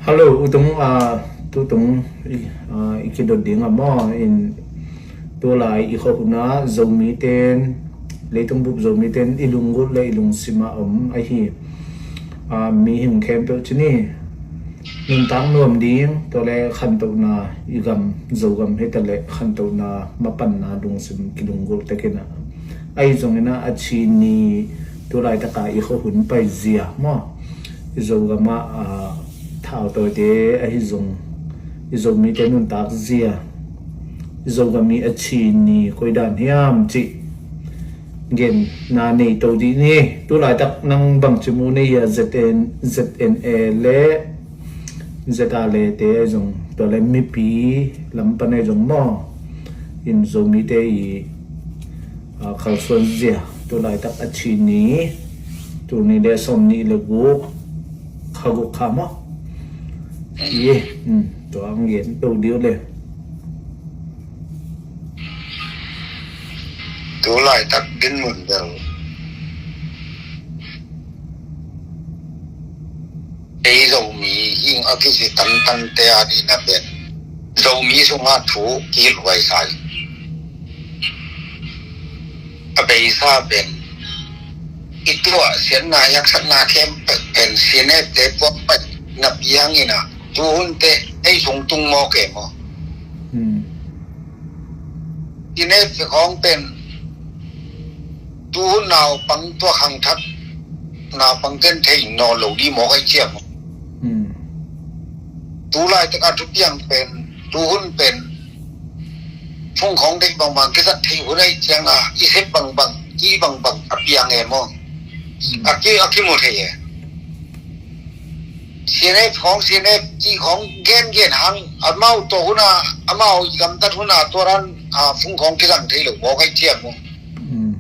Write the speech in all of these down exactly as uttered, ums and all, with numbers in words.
Hello, u tung, ah, tu tung, i, ah, i kidot ding a maw, in tulai i khuahun ah Zomi ten, leitung bup Zomi ten i lunggulh le i lungsim ah om ahi, ah, mihing khempeuh ci ni. Nuntak nuam ding, tua le khantohna i gam, Zogam hi ta le khantohna mapanna lungsim kilunggulh tek in ah. Ahi zongin ah a chin ni tulai taka i khuahun pai zia maw. I Zogam ah, ah, thautawite ahi zong i Zomite nuntak zia. I Zogam i a chin ni koi dan hiam cih genna nei to dih ni. Tulaitak nang bangci mu nei hia? Z N, Z N A le Z A le te ahi zong, tua le mipi lam pan ahi zong maw. In Zomite i, ah, kalsuan zia. Tulaitak a chin ni, tul nih le sawm nih le guk, kha guk kha maw. Ye, hmm, tua ang gen to dih uh le. Tulaitak dinmun bel ei Zomi hing a kici tangtangte a dihna pen Zomi sungah thu kihilhhuai sa hi. A beisa pen i tuah siatna, haksatna khempeuh pen C N F te puak pai na piang in ah, tuhun te ei sung tung mawk e maw. Hmm. C N F khawng pen tuhun naupang tua khangthak naupang ten thei nawn lo dih mawk ahi ciang. Hmm. Tulaitak a thupiang pen, tuhun pen phungkhawng deih bangbang kisat theih hun ahi ciang a, i sep bangbang, i bangbang a piang e maw. Hmm. A ki, a kimu thei e. C N F khawng, C N F cih khawng gengen hang, amau tawh hun a, amau i gamtat hun a tua dan a phungkhawng kizang thei lo mawk ahi ciang maw. Hmm.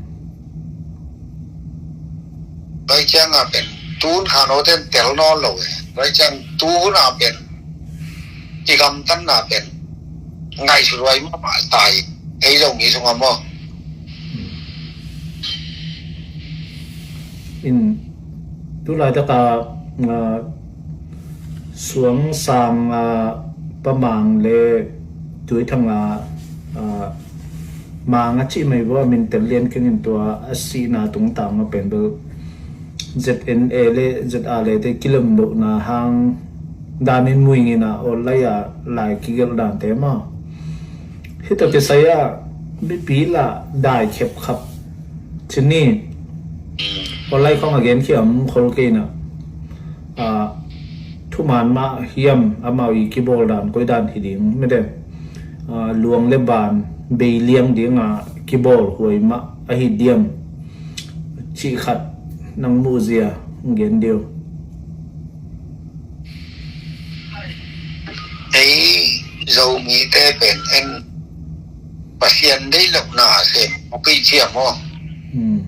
Tua hi ciang a pen tuhun khanawte in tel nawn lo e. Tua hi ciang tuhun a pen i gamtatna pen ngaihsut huai mahmah ta hi. Ei Zomi sungah maw. In tulaitak a, ah, Suangsang, ah, Pa Mang le Tuithang a, ah, Mang a cih mai vua, min tel lian keng in, tua a sihna tungtang a pen bel Z N A le Z A le te kilem lohna hang danin muing in ah online ah lai kigelh dante maw. Hita kisai ah mipi lah dai khepkhap cin ni. Online khawng a genkhia om khol kei in ah, ah, thuman mah hiam, amau i kibawl dan koi dan hi ding mete, ah, luang le ban bei liang ding a kibawl huai mah ahi diam cih khat nang muhzia gen dih uh. Ei Zomite pen en Pasian deih lohna sem mawk i ciam aw. Hmm.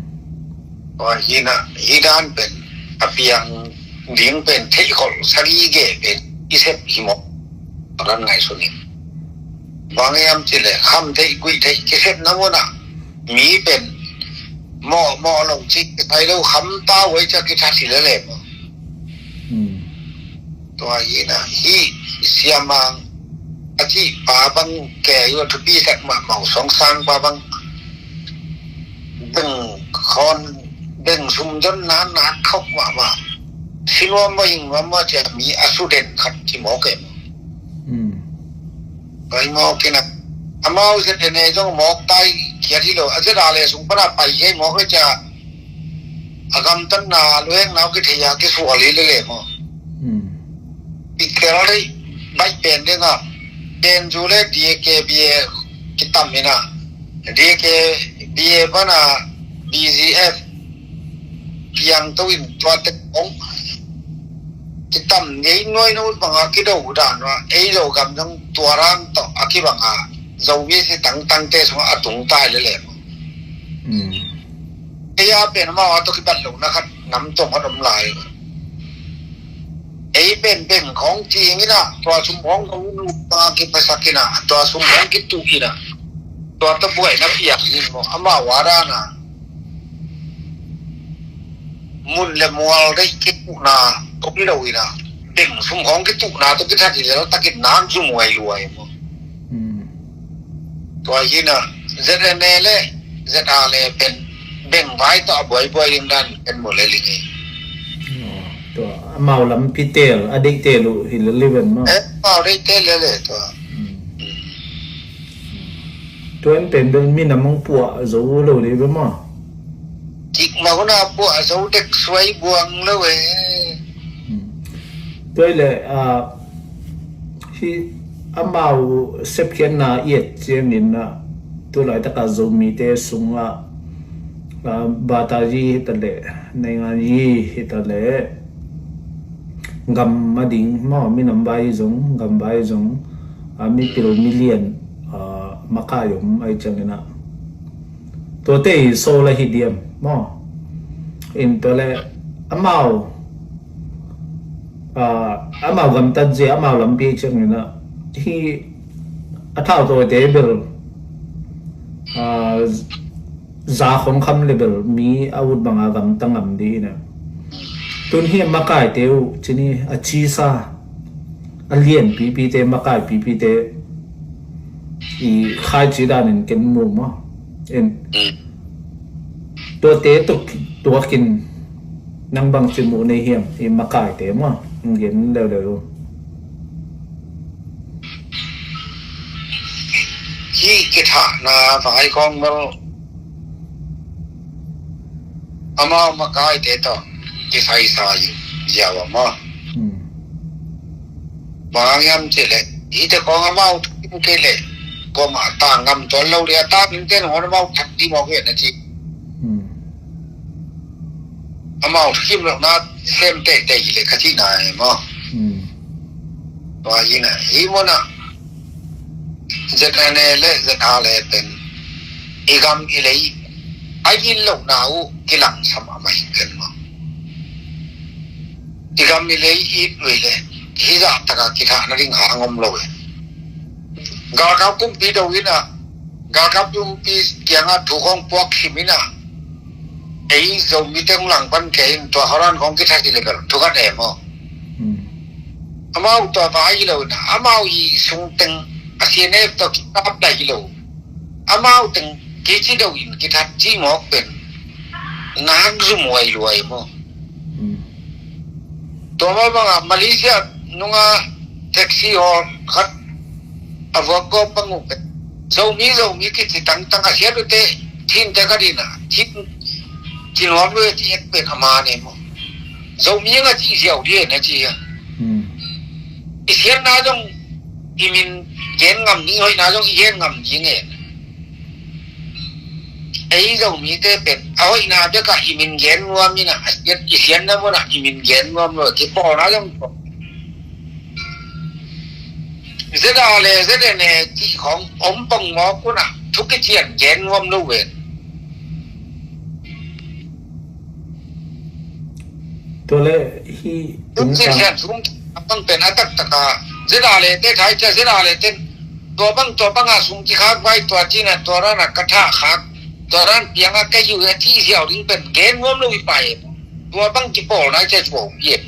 Tua hi in ah, hi dan pen a piang ding pen theihkholh sagih geh pen i sep hi mawk. Tua dan ngaihsun in. Bang hiam cih leh kham theih guih theih kisepna mun ah mi pen mawh mawh lo cih kisai lo, kham ta huai ciah kithat hi lel e maw. Hmm. Tua hi in ah, hih Sia Mang a cih pa bang kei uh a thupi sak mahmah uh, Suangsang pa bang beng khawn, beng sum zonna na khauh mahmah. Si nuam maw, hing nuam maw cih mi a su den khat ci mawk e maw. Hmm. Pai mawk in ah, amau Z N A zong mawk tai kiat hi lo, a Z A le sung pan a pai kei mawk e ciah, a gamtatna luhekna uh kithei a kisual hi lel e maw. Hmm. I tel rih baih pen ding a, Ken zu le D K B A kitam in ah, D K B A pan a B G F piang to in tua tek ong kitam ngei nuai no bang a kido dan a, ei Zogam zong tua dan tawh a kibang a, Zomi si tangtangte sungah a tung tai lel e maw. Hmm. Ei a pen amau a tawh kibat lohna khat nam tawh khat om lai. Ei pen beng khawng cing in ah, tua sum khawng khawng nu pa kipasak in ah, tua sum khawng kituh in ah, tua tawh buaina piang in maw, amau a dan a mun le mual deih kituhna om lo in ah, beng sum khawng kitukna tawh kithat hi lel takin nak zum huai luai maw. Tua hi na, Z N A le Z R le pen beng vai tawh a buaibuai ding dan pen maw le ling ei. Tua amau lampi tel a deih tel uh hi lel liven maw. Eh, amau deih tel lel le tua. Tua in pen bel minam hong puah zo lo dei bel maw. Kik ma huna puah zo dek suai buang lo e. Tua i le, ah, hi amau sepkhiatna i et ciangin ah, tu laitaka Zomite sungah, ah, batayi hi ta le, naingan yi hi ta le, gam a ding maw, minam vai zong, gam vai zong, ah, mipil milian, ah, makai om ai ciangin ah. Tuate i sawl ahi diam maw. In tua le amau, ah, amau gamtat zia amau lampi ciangin ah hi a thau tawite bel, ah, za khong kham le bel mi a ut banga gamta ngam dih hi na. Tun hi a makaite uh cini a cisa a lianpipite makaipipite i khaici danin ken mu maw. In tuate tuk tuakin nang bangci mu nei hiam i makaite maw. Gen leuleu. Hi kithahna vai khawng bel amau makaite tawh kisaisai ziau a maw. Bang hiam cih leh hite khawng amau kim kei leh kuamah tang ngam tuan lo dia tang in ten hon amau thak di mawk hian a ci. Amau kim lohna sem teitei hi leh ka cihna e maw. Tua hi na hi mawna Z N A le Z R le pen i gam i lei a gin lohna uh kilangsam a mai ken maw. I gam i lei i it lui le hi zah taka kithahna ding hang om lo e. Galkap kumpi do in ah galkap kumpi kiangah thu khawng puak khim in ah ei Zomite hong langpan kei in tua horan khawng kithak i le bel thu khat e maw. Amau tua va hi lo in ah amau i sungteng a C N F tawh kikap dai hi lo. Amau teng kici do in kithat ci mawk pen nak zum huai luai maw. Tua mah bangah Malaysia nunga taxi hawl khat a vuak gawp bang uh pen Zomi Zomi kici tangtang a siat uhte thinte ka dina thin ci nuam lui a ci ek pen a man e maw. Zomi nga ci ziau di e na ci a i siatna zong i min gen ngam ni hoihna zong i gen ngam ni nge. Ei Zomite pen a hoihna bekah i min gen nuam in ah a siat i siatna munah i min gen nuam lo kipawlna zong Z R le Z N A cih khawng om pong mawk unah thu kician gen nuam lo ven. Tua le hi tungtang sian sum a pang pen a taktaka Z R le te thai cia Z R le ten tua bang tua banga sum kikhak vai tua cina tua rana ka tha khak tua ran pianga ka hiu a ci ziau ding pen gen nuam lo i pai tua bang kipawlna cia suau pian.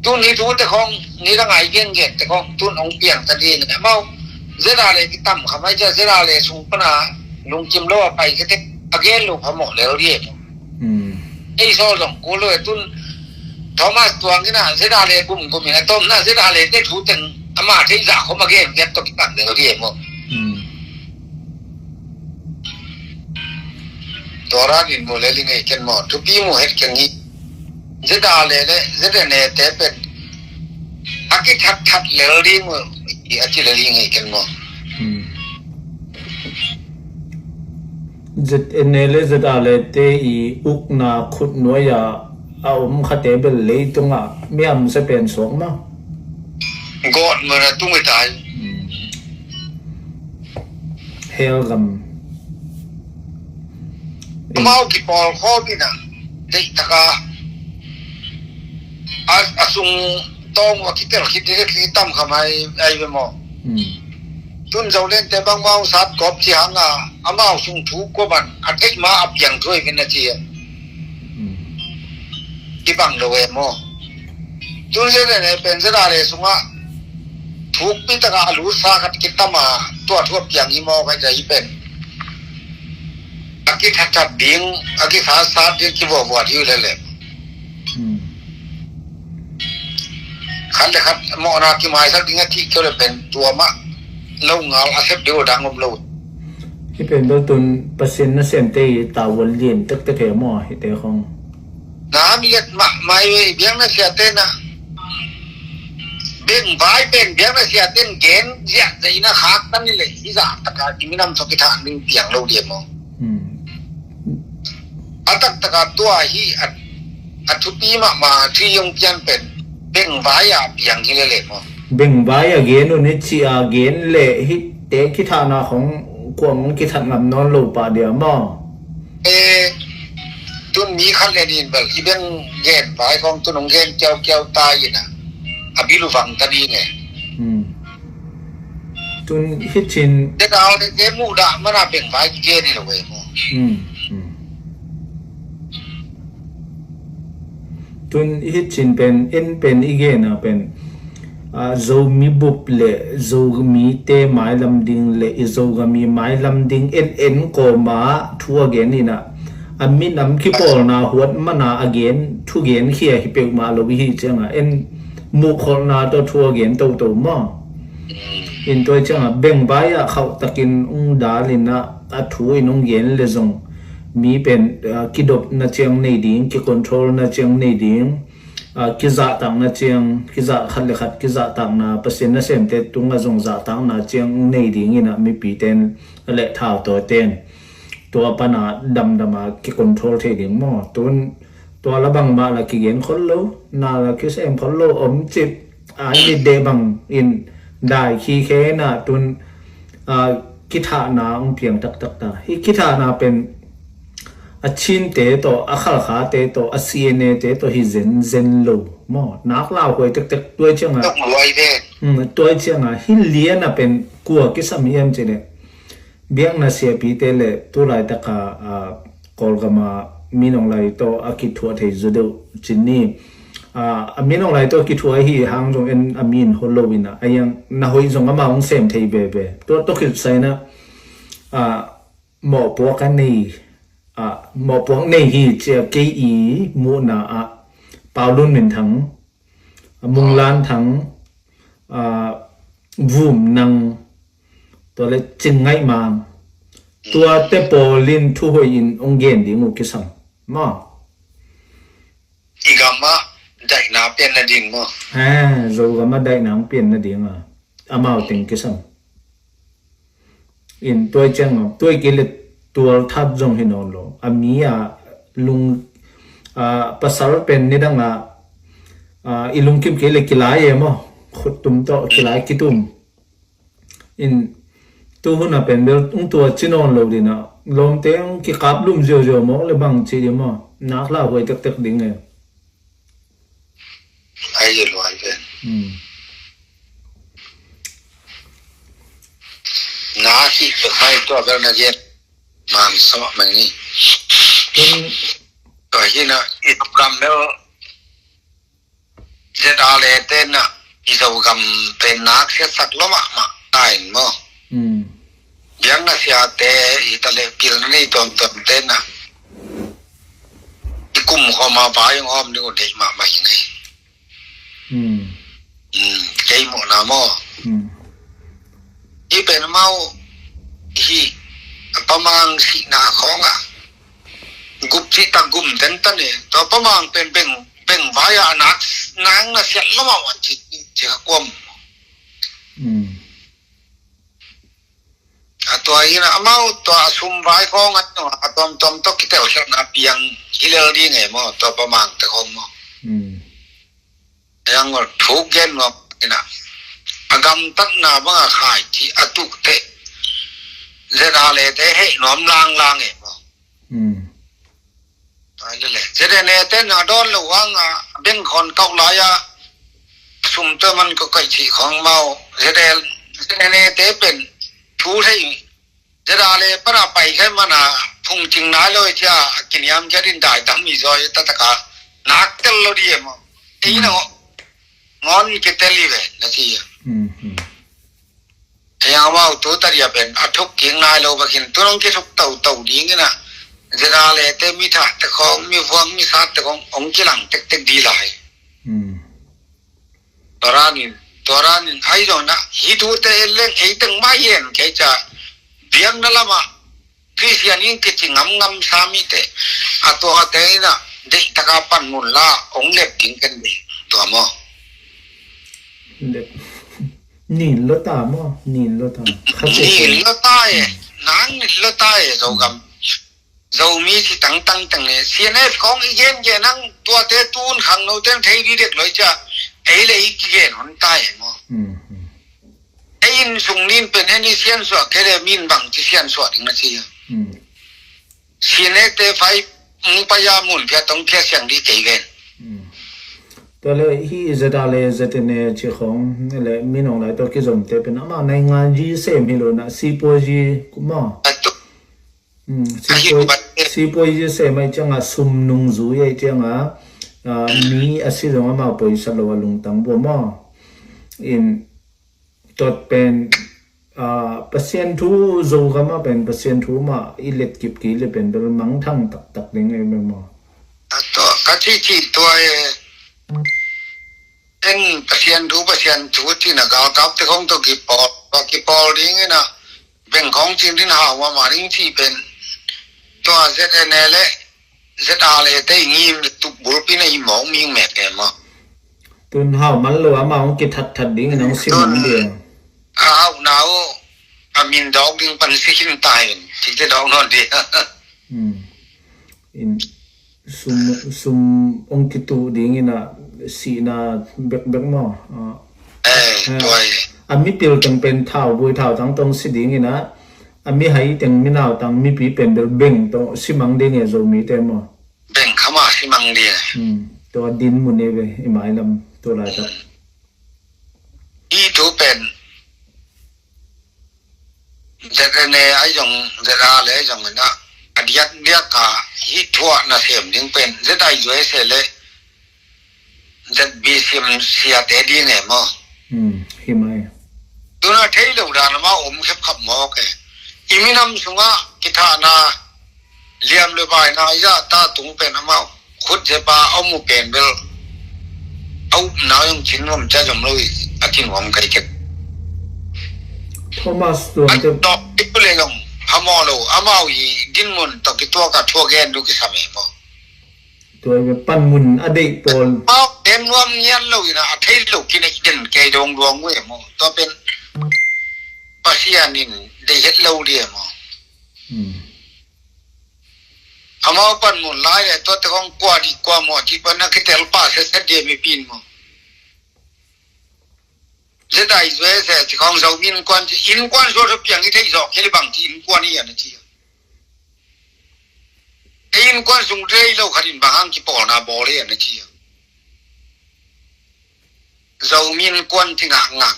Tun hi thu te khawng ni la ngai gen gen te khawng tun ong piang ta ding amau Z R le kitam khamai cia Z R le sung pana lungkim lo a pai ka te a gen lo phamawh lel ding. Ei sawl zong kul lo e tun Thomas Tuang ina Z R le gum gum ina tom na Z R le te thu teng ama thei za khom a gen gen to kipan de lo di e mo. Tua ran in mo le li ngei ken mo thupi mo het ken ngi Z R le le Z N A te pen a ki that that lel di mo i a ci le li ngei ken mo. Z N A le Z R le te i ukna khutnuai a a om khate bel leitungah miam se pen suak ma. Gawt mana tung i tai. Hel gam. Amau kipawl khawm ina deih taka a sung tawng a kitel khit dek i tam khamai ai ve maw. Tun zo lente bangmau sat kawp ci hanga amau sung thu kuaman a theih ma a piang thuai vin a ci a. Kibang lo e maw. Tun ZNA pen ZRA le sungah thukpi takah a lutsa khat kitam a, tua thu a piang hi maw, ka hi pen. A kithathat ding, a kithatsat ding kivuavuat hi uh lele. Hmm. Khat le khat mawhna kimaisak ding a thih keu le pen tua mah lo ngal a sep ding uh dang om lo. Hih pen bel tun Pasian nasemte i tavuan lian tektek hi maw, hihte khong. Na a mi liat mahmah hi ve, i biakna siate na. Bengvai pen biakna siate in gen ziahziah in a khak ta ni le, hih zah taka i minam tawh kithah ding piang lo lian maw. Hmm. A taktaka tua hi a, a thupi mahmah thu i hong pian pen bengvai a piang hi lele maw. Bengvai a gen uh ni ci a gen le hihte kithahna khong kuang hong kithat ngam nawn lo pah dia maw. Eh, tun mi khat le nih in bel i beng gen vai khong tun hong gen kiaukiau ta in a, a bil uh vang ta ding e. Hmm. Tun hih cin. Te dau te, te muh dah mana bengvai kigen hi lo e maw. Hmm, hmm. Tun hih cin pen, en pen i gen a pen, a, Zomi bup le Zomite mailam ding le i Zogam i mailam ding en en kawma thu a gen in a, a minam kipawlna huat mana a gen, thugen khia hi peuhmah lo i hi cianga en muhkholhna tawh thu a gen toto maw. In tua cianga bengvai ah khauhtakin ung dal in a, a thu in ung gen le zong mi pen, a, kidopna ciang nei ding, kicontrolna ciang nei ding, a, kizahtakna ciang, kizah khat le khat kizahtakna, Pasian nasemte tungah zong zahtakna ciang nei ding in a mipite in a le thautawite in tua pana damdama kicontrol thei ding maw. Tun tua la bangmah la kigen khol lo, na la kisem khol lo om cip, a, i mit deh bang in dai khikhe in a tun, a, kithahna ong piang taktak ta. Hih kithahna pen a Chinte tawh, a Khalkhate tawh, a CNA te tawh hi zenzen lo maw. Nak lauhuai tektek tuai cianga. Tok luai ve. Hmm, tuai cianga hih liana pen kua kisam hiam cileh. Biakna siapite le tulaitaka, a, Kawlgama minonglai tawh a kithuah thei zu deuh cin ni. A, a minonglai tawh kithuah ahi hang zong en a min hol lo in a, a yang na hoih zong ama hong sem thei veve. Tua tawh khitsaina, a, mawhpuak a nei, a, mawhpuak nei hi cia kei i muhna ah Paulun Minthang, a, Munglan Thang, a, Vum Nang, tua le Cin Ngaih Mang. Tuate pawlin thuhoih in ong gen ding uh kisam. Maw. I gamah daihna pian nading maw. Eh, Zogamah daihna ong pian nading a. Amau teng kisam. In tuai ciang a, tuai kei le tual that zong hi nawn lo. A mi a lung, a, pasal pen nidang a, a, i lungkim kei le kilai e maw. Khuttum tawh kilai kitum. In tuhuna pen bel ung tua ci nawn lo dina. Lawmte ung kikap lum ziauziau mawk le bang ci di maw. Nak lauhuai tektek ding e. Ai luai ve. Hmm. Na hi pe khai tua bel na gen. Man sawh mai ni. Tun tua hi na i gam bel ZRA le te na i Zogam pen nak siatsak lo mahmah ta in maw. Hmm. Biakna siate i ta le pilna nei tuamtuam te na i kum khawma vai hong hawm ding uh deih mahmah hi ngei. Hmm. Hmm, kei muhna maw. Hmm. Hi pen amau hi a pamang sihna khawng a gup cih tak gum tentan e. Tua pamang pen beng, beng vai a nak, nak na siat lo mah wan cih, cih a kuam. Hmm. A tua hi na amau tua a sum vai khawng a, a tuamtuam tawh kitelkhialhna piang hi lel ding e maw, tua pamang te khawng maw. Hmm. Yang ngol thuk gen nuam hi na. A gamtatna bang a khai cih a tuh teh ZRA le te heh nuam langlang e maw. Hmm. Tua hi lele. ZNA te na dawn lo hang a beng khon kauh lai a sum te man ko kai cih khawng maw. ZNA, ZNA te pen thu thei ZRA le pana pai khai mana phungcing nai lo cia kiniam cia din dai tam mi zoi tataka nak tel lo di e maw. Ei na. ngawn kitel hi ve na ci. Ei amau tu tariah pen a thuk kik nai lo bakin tu nong kithuk toto ding ina. Zeda le te mi thah te khong mi vuang mi sat te khong ong kilang tektek di lai. Tua ranin tua ranin ai zong na hi tu te leng ei teng mai hen kei ca biang na lama Christian in kici ngamngam sa mite a tuate ina deihtaka panmun la ong lep ding ken ding tua maw? Nin lo ta maw? Nin lo ta. Nin lo ta e. Nang nin lo ta e Zogam. Zomi ci tangtang teng e. C N F khong i gen gen ang tuate tun khangno ten thei di dek loi cia. Ei le i kigen hon ta e maw? Ei in sung nin pen en i siansuah kei le min bang ci siansuah ding na ci. Sian e te fai mung paya mun pia tong pia siang di kei ven. Tua le hi zeta le zeta ne ci khong le min ong lai tua kizom te pen ama nai ngan ji sem hi lo na si po ji kuma. Sipuai sia mai cianga sum nung zui ai cianga mi a si zong amau poisa lo a lungtang bua maw? In tot pen Pasian thu Zogam a pen Pasian thu mah i let kip kei le pen bel mangthang taktak ding ei maw? Ka ci ci tua e. En Pasian thu Pasian thu cina galkap te khong to kipawl kipawl ding ina. Beng khong cin din hau mama ding ci pen tua Z N A le Z A le te i ngim le tuk bulpi na i mawng ming mek e maw? Tun hau man lo ama hong kithat that ding in hong si man dia. A hau na uh a min dawk ding pan si khin ta in ci te dawk nawn dia. In sum sum ong kitu ding ina sihna bekbek maw? A mipil teng pen thau bui thau tang tong si ding ina a mihai teng minau tang mipi pen bel beng tong si mang ding e Zomi te maw? Beng khama si mang ding e. Tua din mun e ve i mailam tua lai tak. I tu pen Z N A ai zong Z A le ai zong ina a diak diak a hi thuah na sem ding pen Z I U S A le Z B sim siate ding e maw? Hi mai. Tuna thei lo dan ama om khep khap mawk e. I minam sunga kithahna liam le baina i zah ta tung pen amau khut zepa a mu pen bel a upna zong cin nuam ca zom lo i a kinuam kai kek. Thomas tuam te dok i tu le zong a maw lo amau i dinmun tawh kituak a thuak gen du kisam e maw? Tua i panmun a deih pawl amau en nuam ngian lo ina a thei lo kinei den kei dong duang uh e maw? Tua pen Pasian in deih het lo di e maw? Amau panmun lai le tuate khong kua dih kua mawh cih pan a kitel pah setset dia mipi in maw? Zeta i zuai se ci khong Zomi innkuan ci innkuan suak piang i theih zawh kei le bang ci innkuan i a na ci a. Ei innkuan sung rei lo khat in bang hang kipawlna bawl i a na ci a. Zomi innkuan ci ngakngak.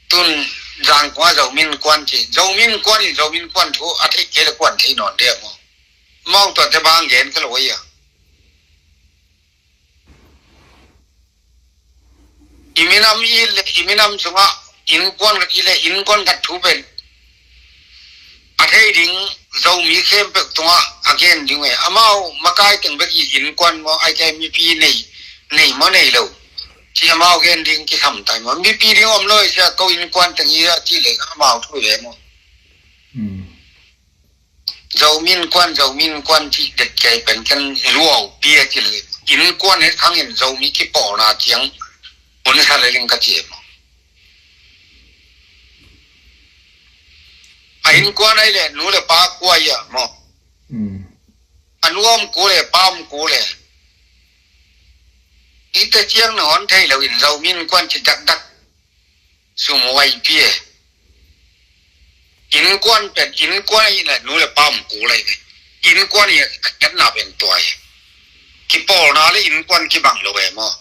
Tun zangkua Zomi innkuan ci Zomi innkuan in Zomi innkuan thu a theih kei le kuan thei nawn dia maw? Mawng tuate bang gen ka lo ia. I minam i le i minam sunga innkuan khat i le innkuan khat thu pen a thei ding Zomi khempeuh tungah a gen ding e. Amau makai teng bek i innkuan maw ai kei mipi nei nei maw nei lo ci amau gen ding kisam tai maw? Mipi ding om lo i sia ko innkuan teng i a ci le amau thu le maw? Zomi innkuan Zomi innkuan cih det kei pen ken zuau pia ci le innkuan het khangin Zomi kipawlna ciang hun sa le ling ka ci e maw? A innkuan ai le nu le pa kua ia maw? A nu om ku le pa om ku le i te ciang na hon thei lo in Zomi innkuan ci dakdak. Sum huai pia innkuan pen innkuan i na nu le pa om ku lai ve. Innkuan i a kiatna pen tuai kipawlna le innkuan kibang lo ve maw?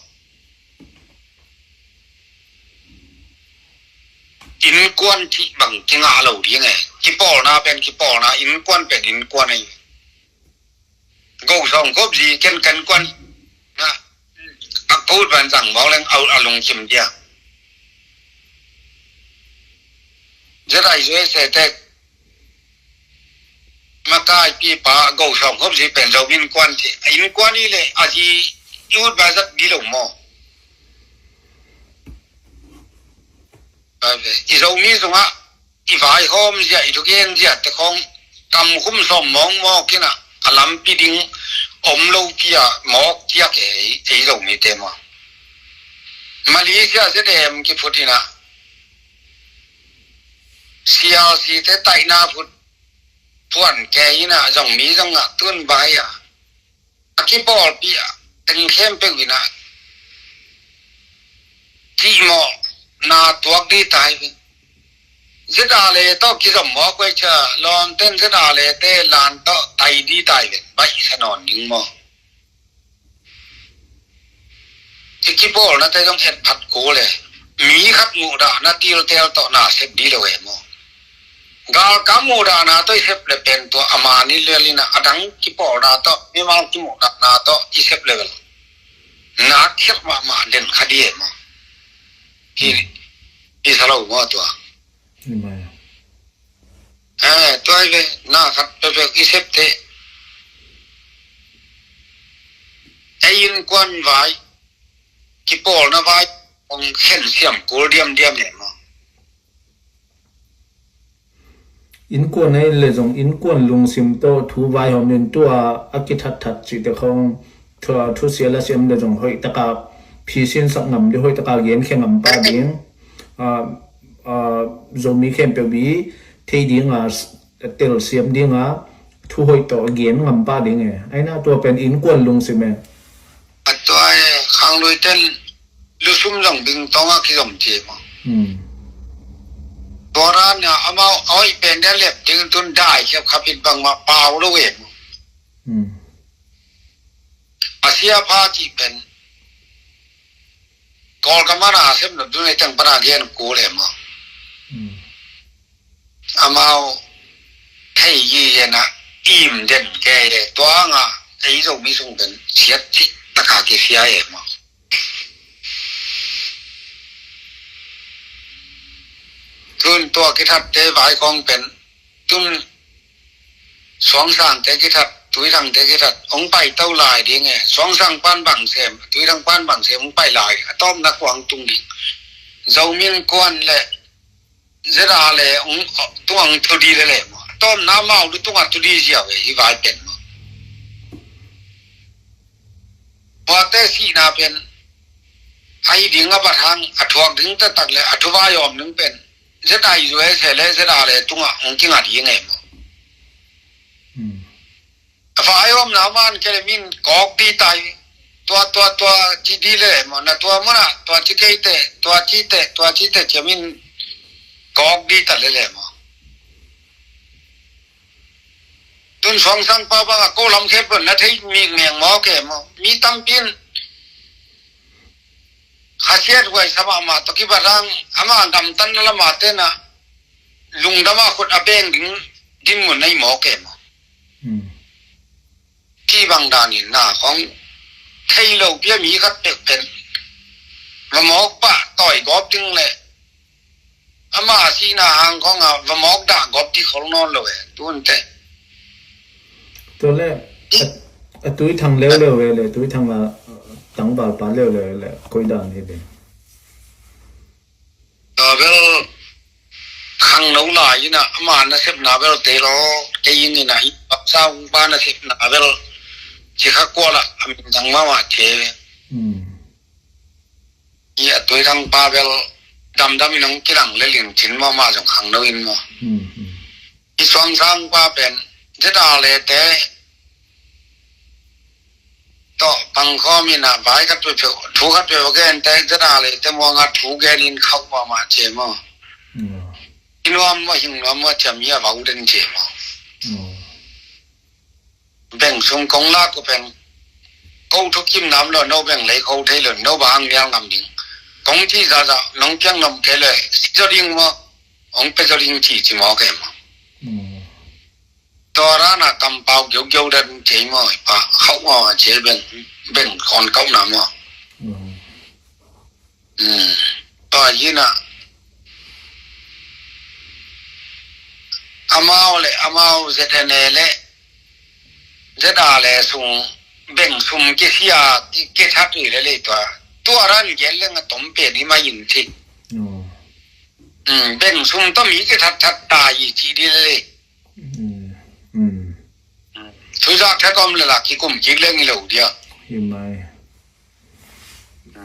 Innkuan cih bang kingah lo ding e. Kipawlna pen kipawlna innkuan pen innkuan ahi. Go sawng kop zi ken kan kuan na A kut ban zang mawk leng a, a lungkim dia. Zedai zui se tek makai pipa go sawm hop zi pen Zomi innkuan ci. A innkuan i le a zi i ut ba zat di lo maw? I Zomi zungah i vaihawm zia, i thugen zia te khawng kam khum sawm mawkmawk inah a lampi ding om lo pi a mawk ciak e, ei Zomite maw? Malaysia Z M kiphut inah C R C te taihna phut phuan ke inah Zomi zongah tun bai a a kipawlpi a teng khempeuh inah cihmawhna tuak di tai ve. Zedale tawh kizom mawk ve cia lawmten Zedale te lan tawh tai di tai ve. Baihsa nawn ding maw? I kipawlnate zong etphat kul e. Mi khat muhdahna tiltel tawh na sep di lo e maw? Galkap muhdahna tawh i sep le pen tua a mani lel inah a dang kipawlna tawh mimal kimuhdahna tawh i sep le bel na khiat mahmah den kha di e maw? Hi, hi sa lo maw tua? Hi mai. Eh, tua hi ve, na khat pepek i septe. Ei innkuan vai, kipawlna vai, hong khen siam kul diamdiam e maw? Innkuan ei le zong innkuan lungsim tawh thu vaihawm in tua a kithatthat cihte khawng thu, thusia lasiam le zong hoihtaka phisinsak ngam ding, hoihtaka genkhia ngam pah ding. A, a, Zomi khempeuh bi thei dinga telsiam dinga thu hoih tawh gen ngam pah ding e. Aina tua pen innkuan lungsim e. A tua e, khanglui ten lusum zong bingtong a kizom ci e maw? Hmm. Tua ran a amau a hoih pen dia lep ding tun dai khiap khapit bangmah pau lo e maw? Hmm. A sia pha cih pen Kawlgam a na sem lo dun ei teng pana gen kul e maw? Hmm. Amau thei i ena im den ke e, tua nga ei Zomi sung den siat cih taka kisia e maw? Tun tua kithatte vai kong pen tun Suangsangte kithat, Tuithangte kithat hong pai to lai ding e. Suangsang pan bang sem, Tuithang pan bang sem hong pai lai a tawpna kuang tung ding. Zomi innkuan le Zedale hong tungah hong tu di lele maw? Tawmna amau lu tungah tu di ziau e, hi vai pen maw? Tuate sihna pen a hi ding a bat hang a thuak ding taktak le a thu vai awm ding pen Zedai zue se le Zedale tungah hong kinga ding e maw? Hmm. A vai awmna man ke le min kawk di tai. Tua, tua, tua ci di le maw, na tua muna, tua ci keite, tua cite, tua cite cia min kawk di ta lele maw? Tun Suangsang pa bang a ko lam khep lo na thei mi meng maw ke maw? Mi tampin khasiat huai sa mahmah tawh kibat hang ama gamtatna lamah tena lungdam a khut a beng ding dinmun nei maw ke maw? Hmm. Ci bang danin na kong thei lo pia mi khat pekpen va mawk pah tawi gawp ding le ama a sihna hang kong a va mawk dah gawp di khol nawn lo e tunte. Tua le a, a Tuithang leuleu e le Tuithang a tangval pa leuleu e le koi dan hi ding. Tua bel khangno lai ina ama nasepna bel te lo kei in ina i paksa ung pa nasepna bel ci kha kuala a min dang mama te. Hmm. I a Tuithang pa bel damdam in hong kilang le lin cin maw, ama zong khangno in maw. Hmm, hmm. I Suangsang pa pen Zedale te tawh pangkhawm in a vai khat peuhpeuh thu khat peuh a gen te Zedale te muanga thu gen in khauh mahmah ce maw. Hmm. I nuam maw hing nuam maw ciam hi a vau den ce maw. Hmm. Beng sung kong lak uh pen ko thukim nam lo, no beng lei ko thei lo, no bang hang nial ngam ding. Kong ci zahzah nong piang nom kei le si zaw ding maw, hong pe zaw ding ci ci maw kei maw. Hmm. Tua rana kampau giogio dan cei maw, pa khauh maw cei beng, beng kon kauh na maw. Hmm. Tua hi na, amau le amau Z N A le Z A le sung beng sum kisia kithat uh le le tua, tua ran gen leng a tom pen hi mai in ci. Beng sum tawh mi kithat that ta hi ci di le le. Thuzak that om le lak kikum kik leng hi lo dia. Hi mai.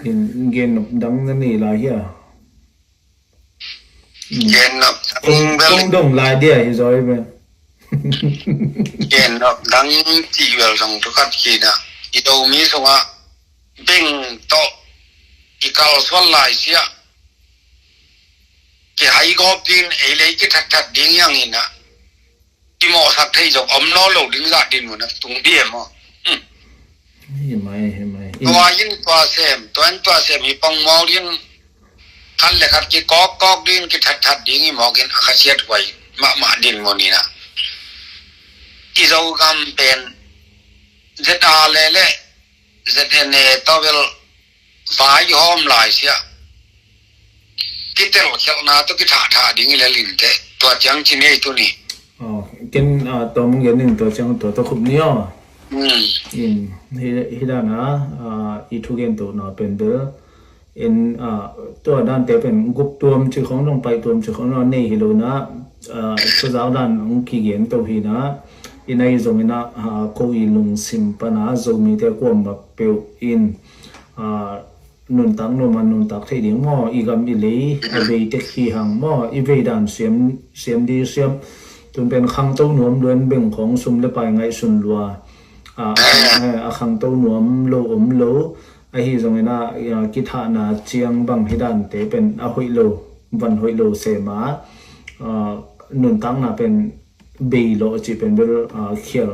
In gen nop dang na nei lai hia? Gen nop dang bel kong dong lai dia hi zaw hi bel. Gen nop dang cih bel zong thu khat kina, i Zomi sungah beng tawh i kalsuan lai sia, kihai gawp ding, ei le ei kithat that ding hiang ina, i mawhsak thei zong om nawn lo ding zah din mun a tung dih e maw? Hi mai, hi mai. Tua in tua sem, tua in tua sem hi pong maw ding, khat le khat kikawkkawk ding, kithatthat ding hi mawk in a khasiat huai mahmah din mun ina, i Zogam pen Z A le le Z N A tawh bel vai hawm lai sia, kitelkhialhna tawh kithahthah ding hi le linte, tua ciang ci ni ei tuni. Ken tawm gen ning, tua ciang tua tawh khup ni aw. In hi, hi dan a, i thugen tawhna pen bel in, tua dante pen guk tuam ci khong dong, pai tuam ci khong dong nei hi lo na, thuzak dan hong kigen to hi na, i nai zong ina, ko i lungsim pana Zomite kuamah peuh in nuntak nuam a nuntak thei ding maw, i gam i lei a vei tek hi hang maw, i vei dan siam, siam di siam. Tun pen khangto nuam luan beng khong sum le pai ngaihsun lua, a khangto nuam lo om lo. Ahi zong ina, kithahna ciang bang hi dante pen a hoih lo, van hoih lo sema, nuntakna pen bei lo a ci pen bel khial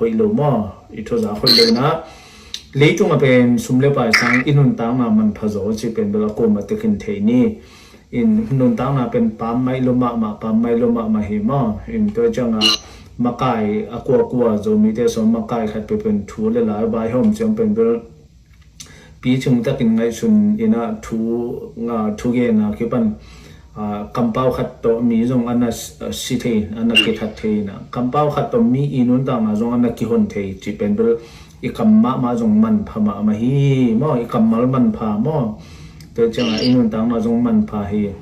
hoih lo maw, i thuzak hoih lo na. Leitung a pen sum le pai sang i nuntakna manpha zaw a ci pen bel a kuamah tekin thei ni. In nuntakna pen pammaih lo mahmah, pammaih lo mahmah hi maw. In tua ciang a makai a kuakua Zomite sawm makai khat pe pen thu le lai vai hawm ciang pen bel picing takin ngaihsun ina thu, thugen a kipan, kampau khat tawh mi zong ana si thei, ana kithat thei ina, kampau khat tawh mi i nuntakna zong ana kihon thei ci pen bel i kam mahmah zong manpha mahmah hi maw, i kammal manpha maw. Tua ciang a i nuntakna zong manpha hi.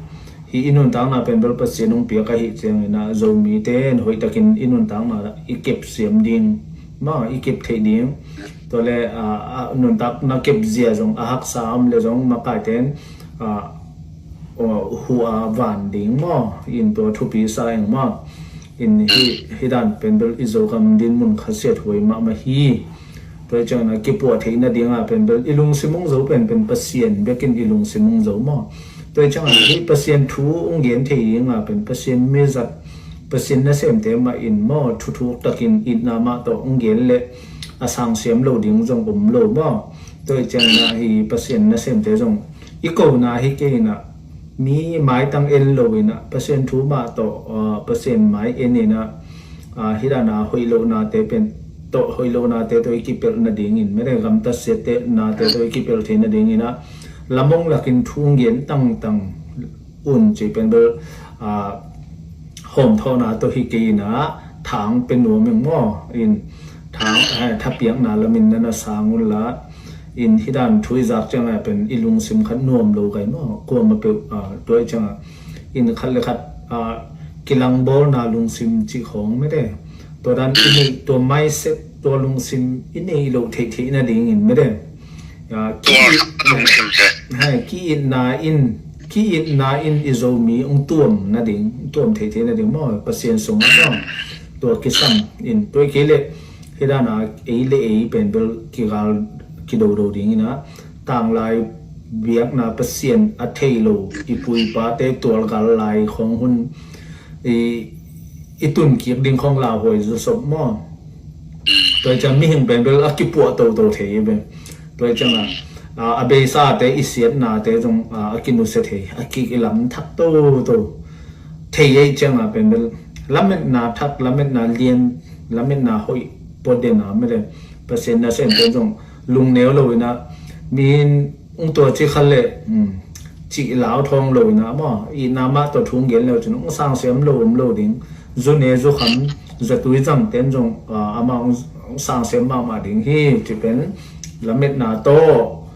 Hi i nuntakna pen bel Pasian hong piak ahi ciang ina Zomite in hoih takin i nuntakna i kep siam ding maw, i kep theih ding. Tua le nuntakna kep zia zong a haksa om le zong makai ten hu a van ding maw, in tua thupi sa eng maw. In hi, hi dan pen bel i Zogam din mun khasiat huai mahmah hi. Tua hi ciangin a kipuah theih nading a pen bel i lungsim hong zo pen, pen Pasian bekin i lungsim hong zo maw. Tua hi ciangin a hih Pasian thu hong gen thei ding a pen Pasian mizat, Pasian nasemte mah in maw, thuthuk takin itna mah tawh hong gen leh a sang siam lo ding zong om lo maw. Tua hi ciangin a hih Pasian nasemte zong i kona hi kei in a, mi maitang en lo in a, Pasian thu mah tawh, aa, Pasian mai en in a, aa, hih dan a hoih lohnate pen tawh, hoih lohnate tawh i kipelh nadingin, mede gamtat siatnate tawh i kipelh thei nadingin a, lamong lakin thu gen tangtang un cih pen bel, aa, hawmthawhna tawh hi kei in a, thang pe nuam eng maw? In thang, eh, thapiakna lamin na na sang un la. In hih dan thu i zak ciangin a pen i lungsim khat nuam lo kai maw? Kuamah peuh, ah, tua hi ciangin a in khat le khat, ah, kilangbawlna lungsim cih khawng mede. Tua dan i neih, tua mindset, tua lungsim i neih loh theihtheih nadingin mede. Ah, ki-it, hai, ki-itna in, ki-itna in i Zomi hong tuam nading, hong tuam theihtheih nading maw, Pasian sungah maw. Tua kisam in, tua hi kei leh hih dan a ei le ei pen bel kigal kidodo ding in a, tanglai biakna Pasian a thei lo i pu i pate tualgal lai khawng hun i, i tunkik ding khawng lauhuai zawsop maw. Tua hi ciang mihing pen bel a kipuah toto thei hi pen. Tua hi ciang a, a, a beisate i siatnate zong, a, a kinusia thei, a kikilam thak toto thei hi ciang a pen bel lametna thak, lametna lian, lametna hoih pua den a mede. Pasian nasemte zong lungneu lo in a, mi in hong tua ci khat leh, um, cih lau thawng lo inah maw, itna mah tawh thu hong gen leu cin hong sangsiam lo om lo ding. Zu ne zu kham, zatui zangten zong ah, amah hong sangsiam mahmah ding hi. Cih pen lametna tawh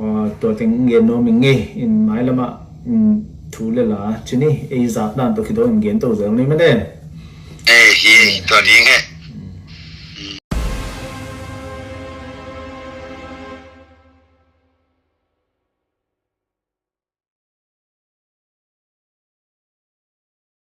ah, tua teng gen nuam ing ei. In mailamah um, thu le la cin hi, ei zak dan tawh kidawm in gen to zel ni mah ne. Ei hi, tua ding he.